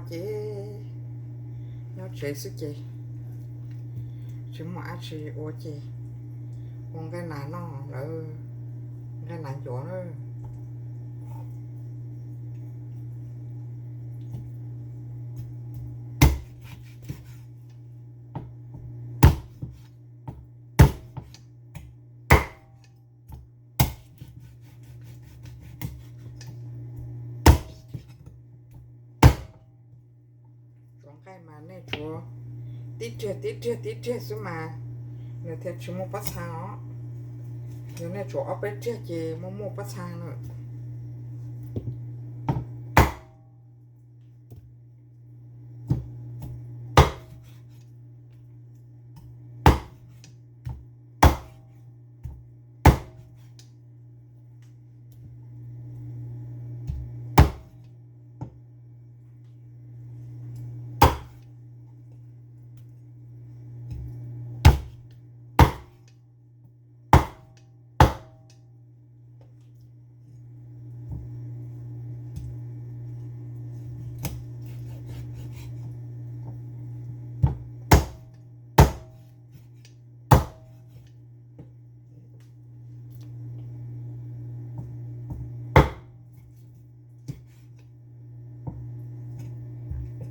Ces nyob tsev xwb ces tsis muaj dab tsi ua ces ua nqaij nas noj lawm, nqaij nas ncuav na. Tsuav nqaij mas nej tsuav tib riag tib riag tib riag xwb mas nws thiaj tsis muaj pob txha os. Yog nej tsuav ob peb riag ces muaj muaj pob txha na.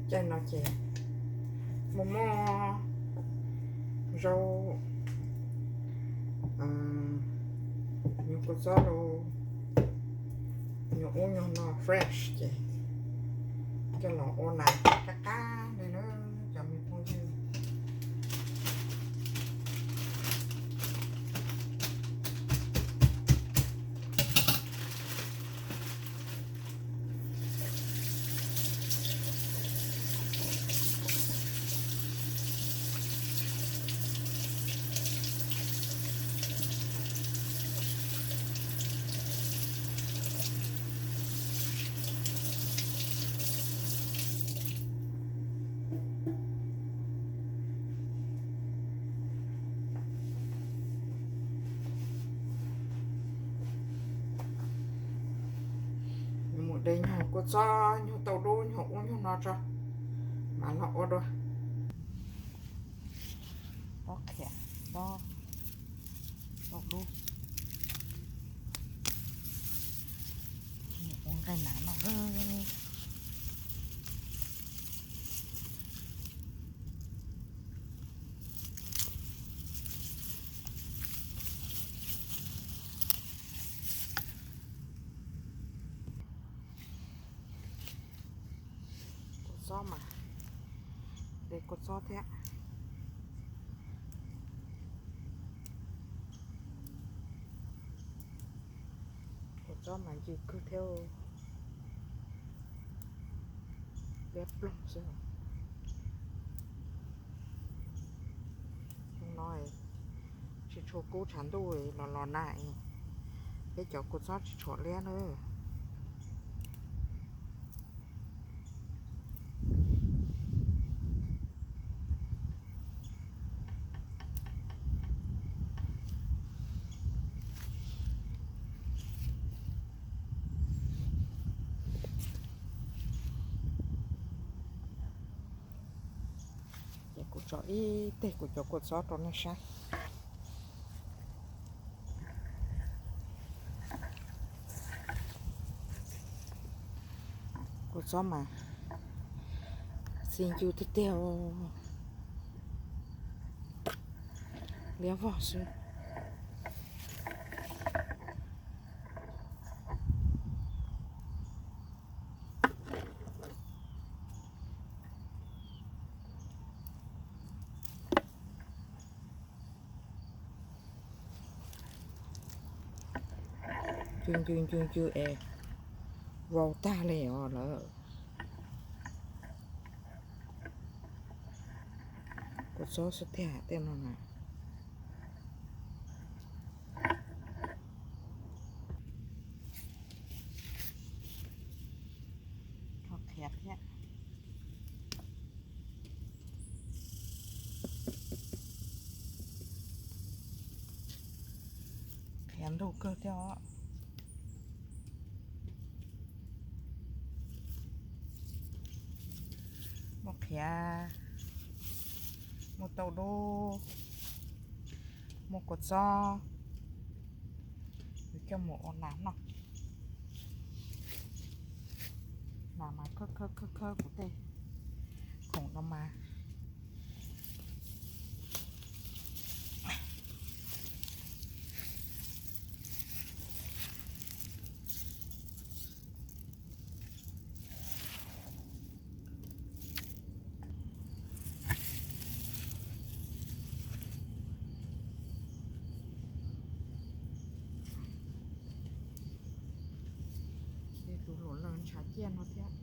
Caij no ces muaj muaj zaub, nyuag kua txob los nyuag ub nyuag no fresh ces coj los ua nas qab qab li na cov me phooj ywg. Mus de nyuag kua txob nyuag tauj dub nyuag ub nyuag no tso mas los ua dua. Pob qhiav, pob tauj dub, ua nqaij nas noj. Kua txob mas, de kua txob thiab. Kua txob mas ncw kawg thiab, liab ploog xwb. Xyoo no tsis tshua kub tshav ntuj los los nag, peb cov kua txob tsis tshua liab na. Ces kuv tso ib teg kuv cov kua txob rau nej saib. Kua txob mas xi ncw tiag tiag, liab vog xwb. Ncw ncw ncw ncw es vau tag li os lawm. Kua txob xwb tiag tej no na. Qhiav thiab. Qhiav ntug kawg thiab os. Qhiav, muaj tauj dub, muaj kua txob, yuav coj mus ua nas noj. Nas mas khawb khawb khawb khawb kuv tej khoom no mas. Tej tus hluas laus ntshav ciaj no thiab.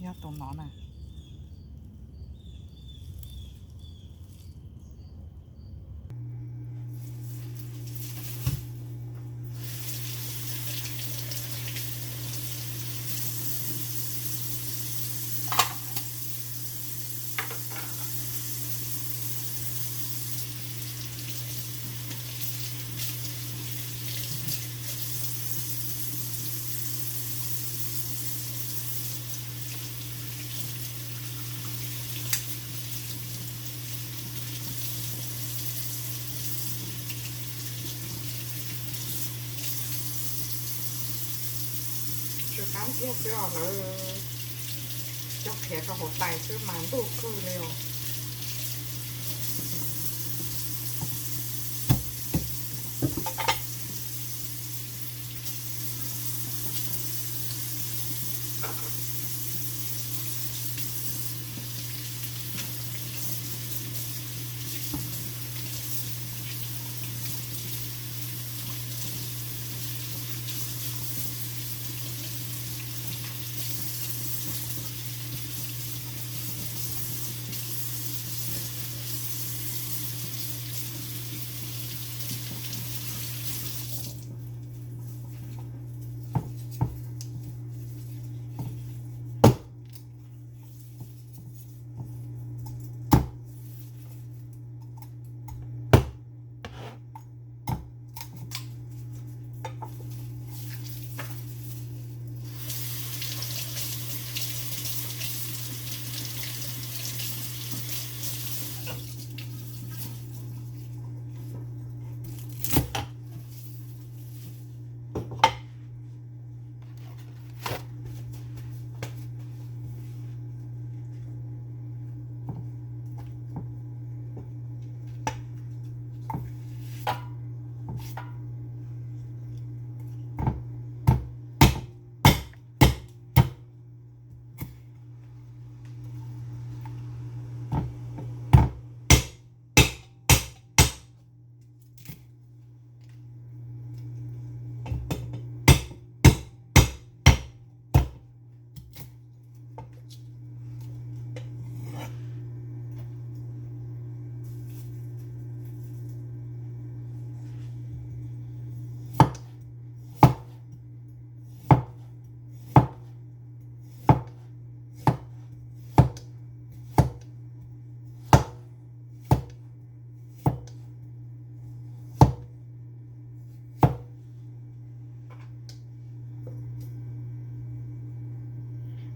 Yog tus no na. Tsw qab ntxiag xwb os, lawv coj qhiav rau hauv tais xwb mas ntuj kawg li os.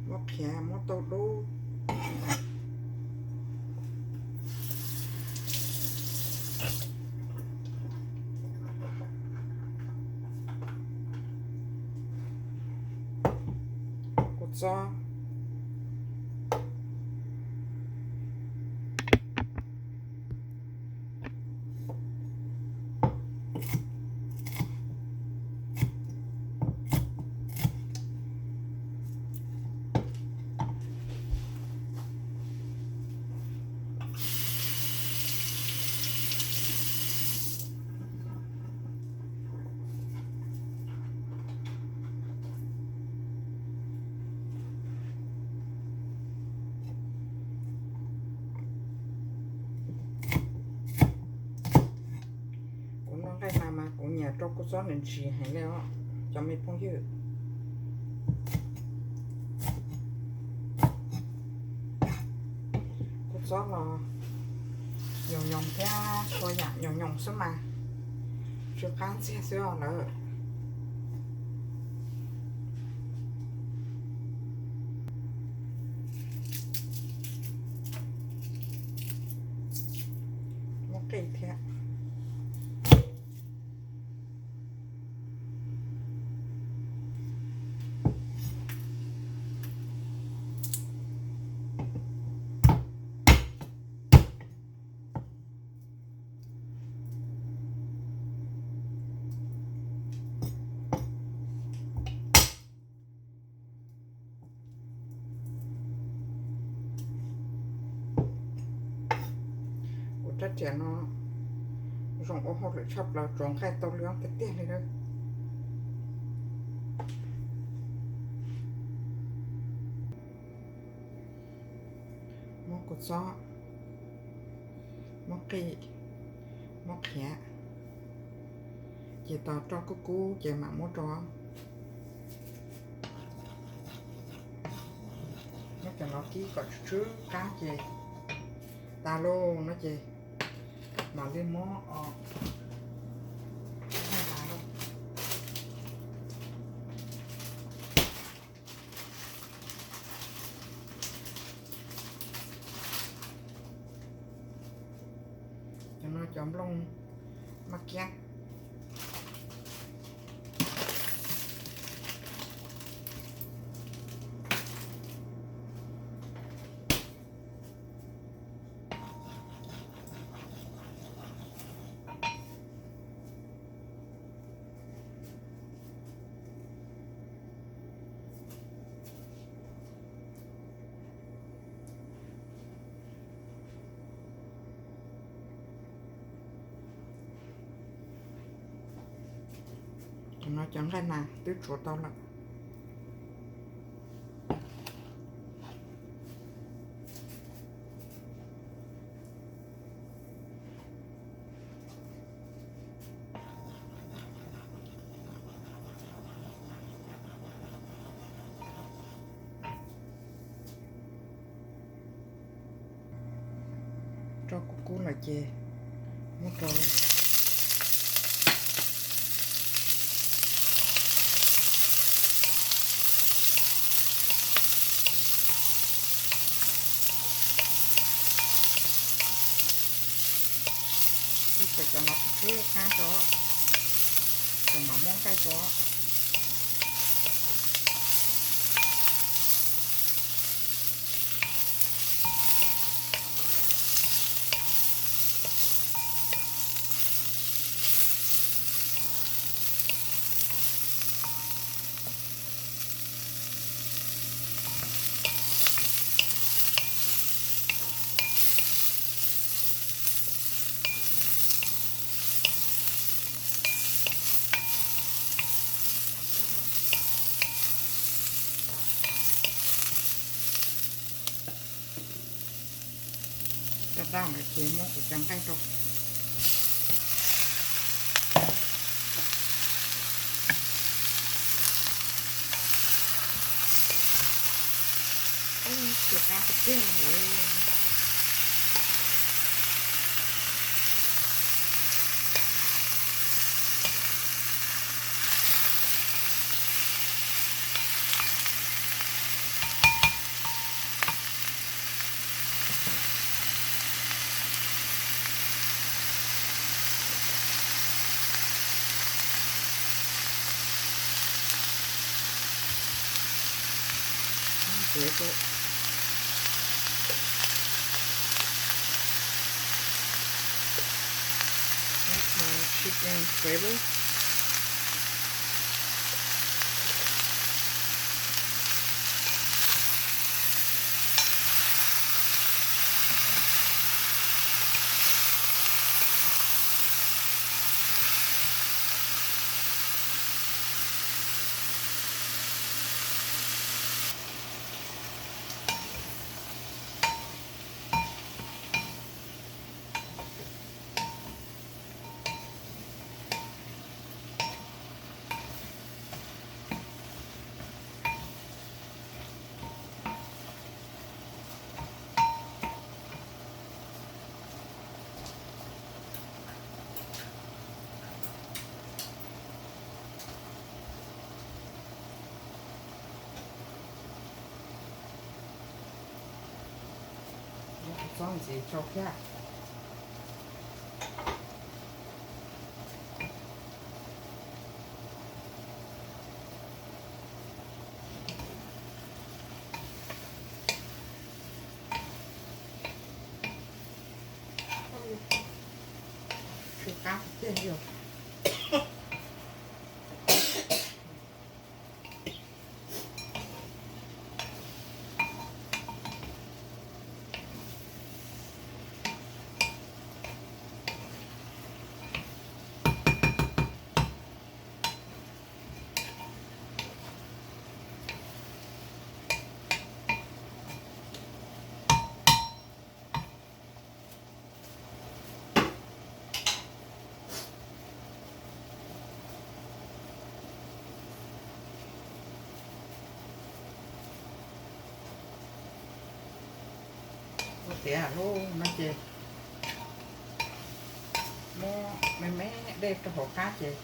Muab qhiav, muab tauj dub. Kua txob. Kuv noj nqaij na mas kuv nyiam rau kua txob ntsis ntsis heev li os cov me phooj ywg. Kua txob los nyoos nyoos thiab, txhua yam nyoos nyoos xwb mas, tsw qab ntxiag xwb os lawm. Muab qij thiab. Kuv rab riam no zoo ua hauj lwm tshaj plaws, tsuav nqaij tau li tiag tiag li lawm. Muab kua txob, muab qij, muab qhiav, ces tos roj kub kub ces mam muab rau. Muab cov no kib kom tsw tsw qab ces tas lauj no ces mam li muab os. Cov no cov nplooj maj kiab. Cov no cov nqaij nas twb tsuav tau lawm. Roj kub kub lawm ces muab rau. Ib cov cov no tsw tsw qab tso, ces mam muab nqaij rau. Daj daj lawm ces muab kuv cov nqaij rau. Tsw qab tiag tiag lawm. Ntev rau. Muab chicken flavor. Txob ntxiv rau thiab. Tsw qab tiag yog. Ua tiav lub no ces muab me me dej rau hauv qab ces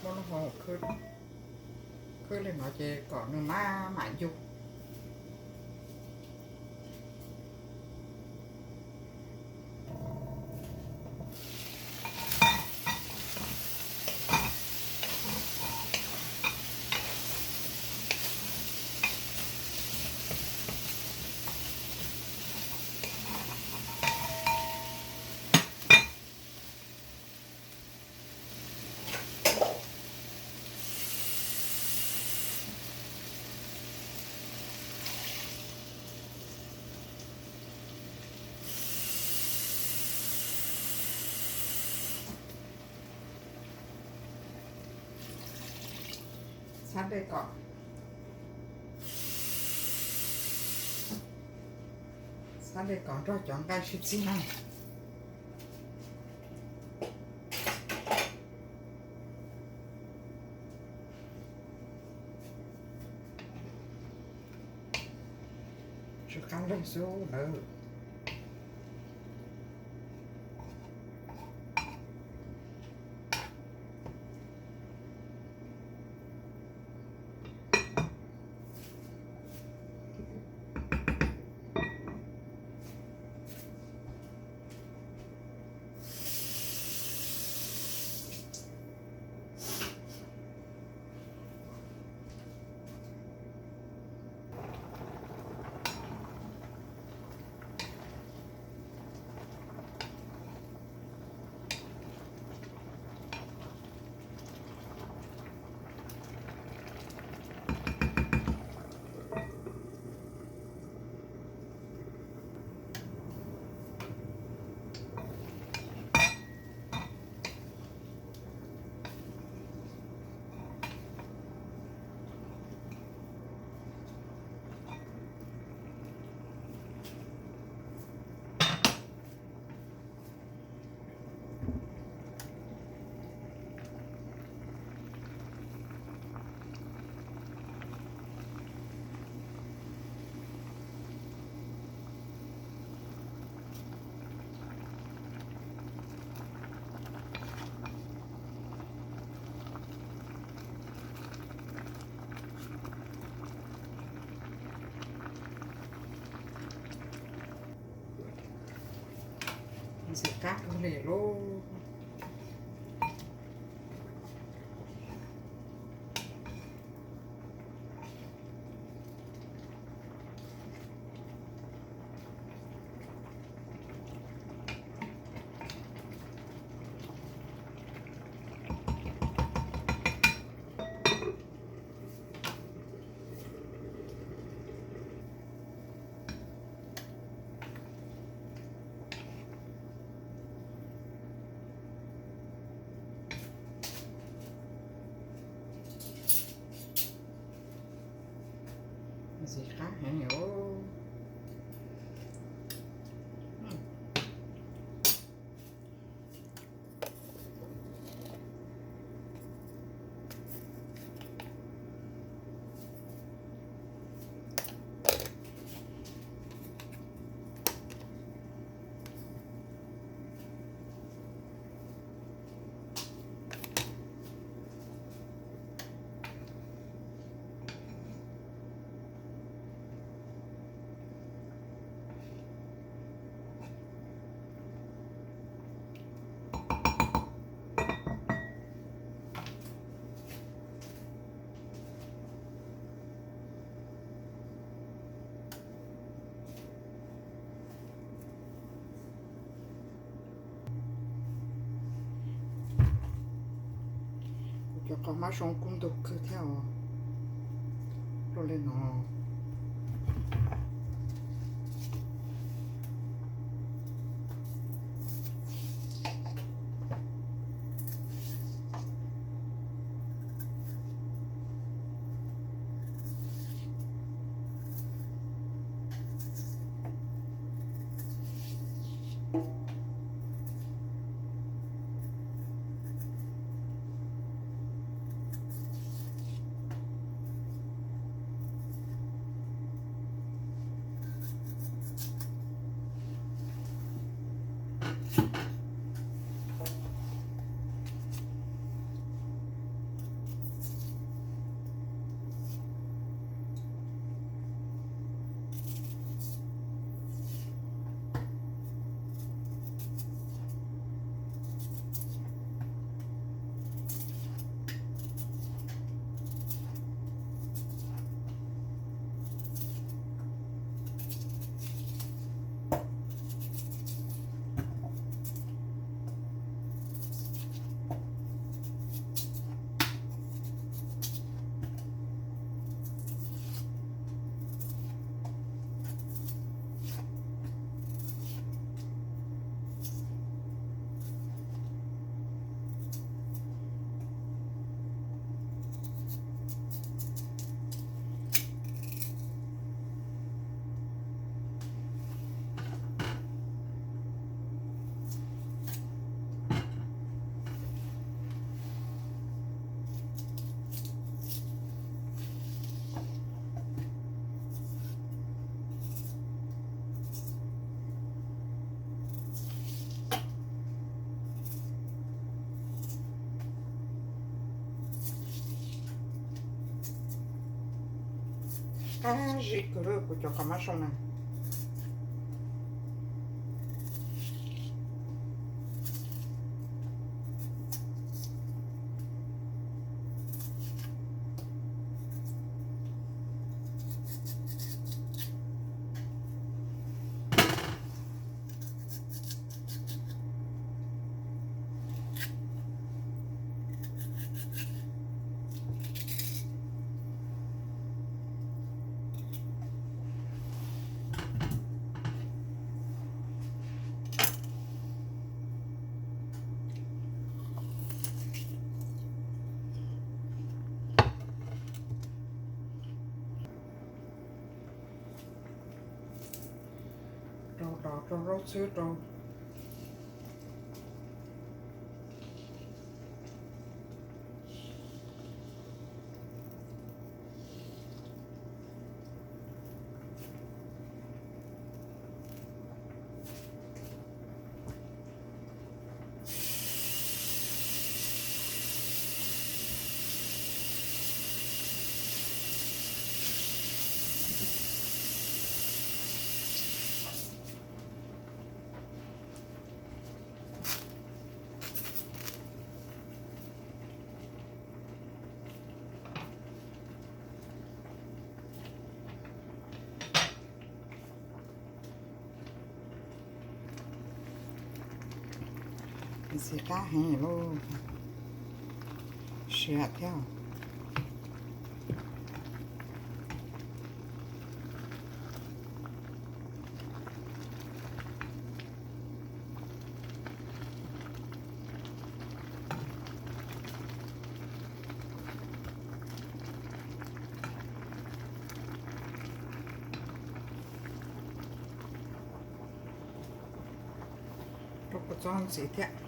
muab lub hau khwb, khwb li no ces kom nws maj mam ncu. Txhab dej kom, txhab dej kom nrog cov nqaij sib txig na. Tsw qab leeg xwb lawm. Ntxim qab kawg li lauj. Ntxim qab heev os. Cov qos hmab zoo kub ntug kawg thiab os. Rau li no. Qab zib kawg lawm kuv cov qos hmab zoo na. Rau dos rau zaub txhwb rau. Ntxim qab heev lauj, siav thiab. Rau kua txob ntxiv thiab.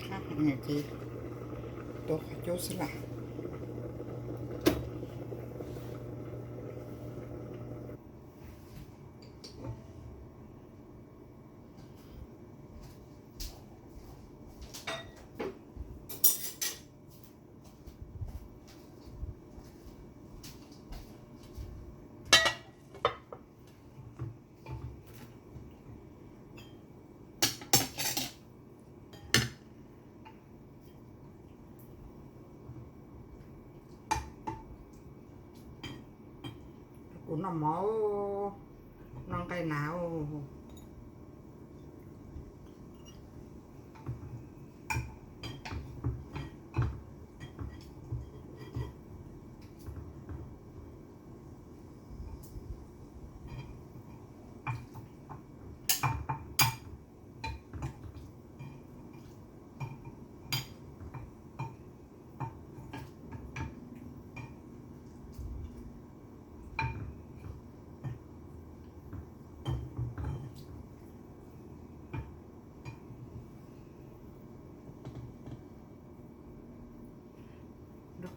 Qab heev ces tua qhov cub xwb lawm. Kuv noj mov, noj nqaij nas.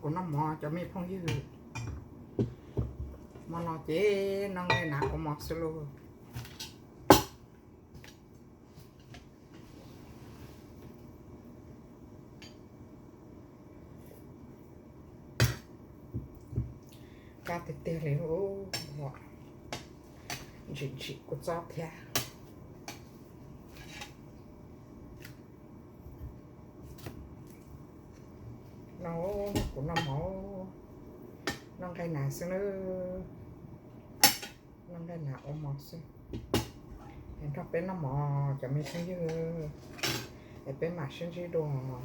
Kuv noj mov cov me phooj ywg, hmo no ces noj nqaij nas ua mov xwb lauj. Qab tiag tiag li lauj, ntsim ntsim kua txob thiab. No, kuv noj mov, noj nqaij nas xwb nawb. Noj nqaij nas ua mov xwb. Es nrog peb noj mov cov me phooj ywg, es peb mam sib ntsib dua.